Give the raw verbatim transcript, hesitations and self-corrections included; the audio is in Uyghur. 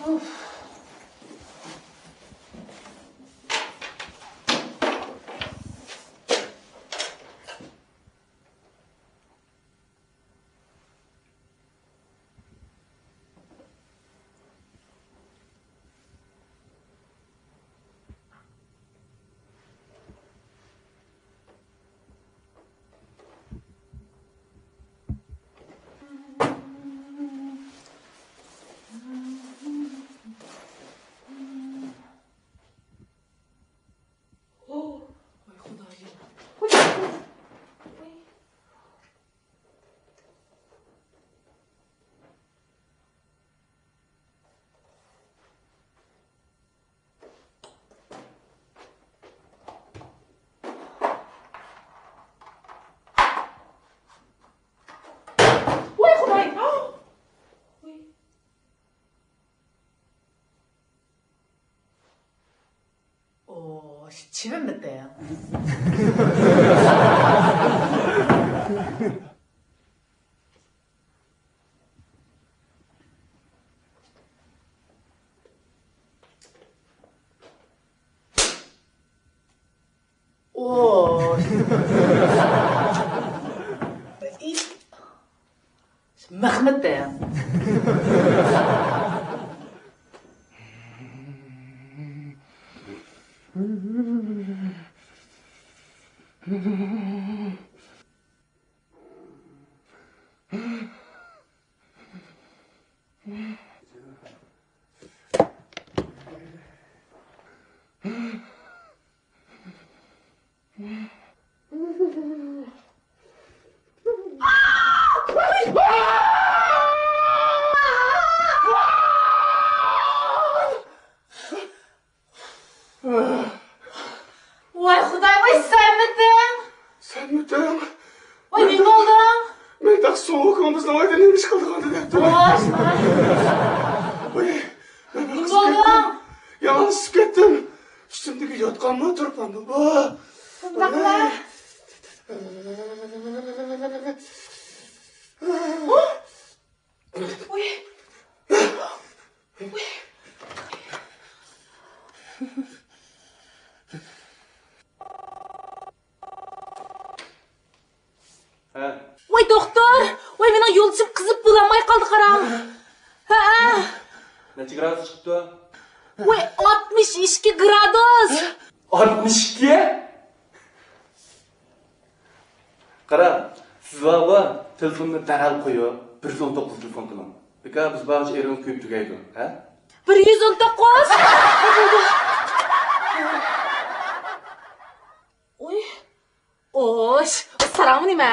ۋاي خۇدايىم. ۋاي خۇدايىم. ۋاي. ئوش، چىۋىنمىتىڭ؟ ئوش. مىخمىتىڭ. ۋاي خۇداي، ۋاي سەنمىتىڭ؟ سەنمىتىڭ؟ ۋاي نېمە بولدۇڭ؟ مەن تېخى سوغۇق بىزنىڭ ئۆيدە نېمە ئىش قىلىدىغاندۇ دەپتىمەن. ۋاي، ۋاي، مەن نېمە بولدۇڭ؟ يالغۇز چۈشۈپ كەتتىم. ئۈستۈمدىكى يوتقانمۇ، تۇرپانمۇ بۇ؟ شۇنداقلا. ۋاي. ھە. ۋاي دوختۇر، ۋاي مېنىڭ يولدىشىم قىزىپ بولالماي قالدى قاراڭ. ھە. نەچچە گرادۇس چىقىپتۇ؟ ۋاي ئاتمىش ئىككى گرادۇس. ئاتمىش ئىككى؟ قاراڭ، سىز بارغۇ، تېلېفوننى دەرھال قويۇپ، بىر يۈز ئون توققۇزغا تېلېفون قىلىڭ. بىكار بىز بارغۇچە ئېرىڭىز كۆيۈپ تۈگەيدۇ، ھە؟ بىر يۈز ئون توققۇز؟ ئۇي، ئوش، ساراڭمۇ نېمە؟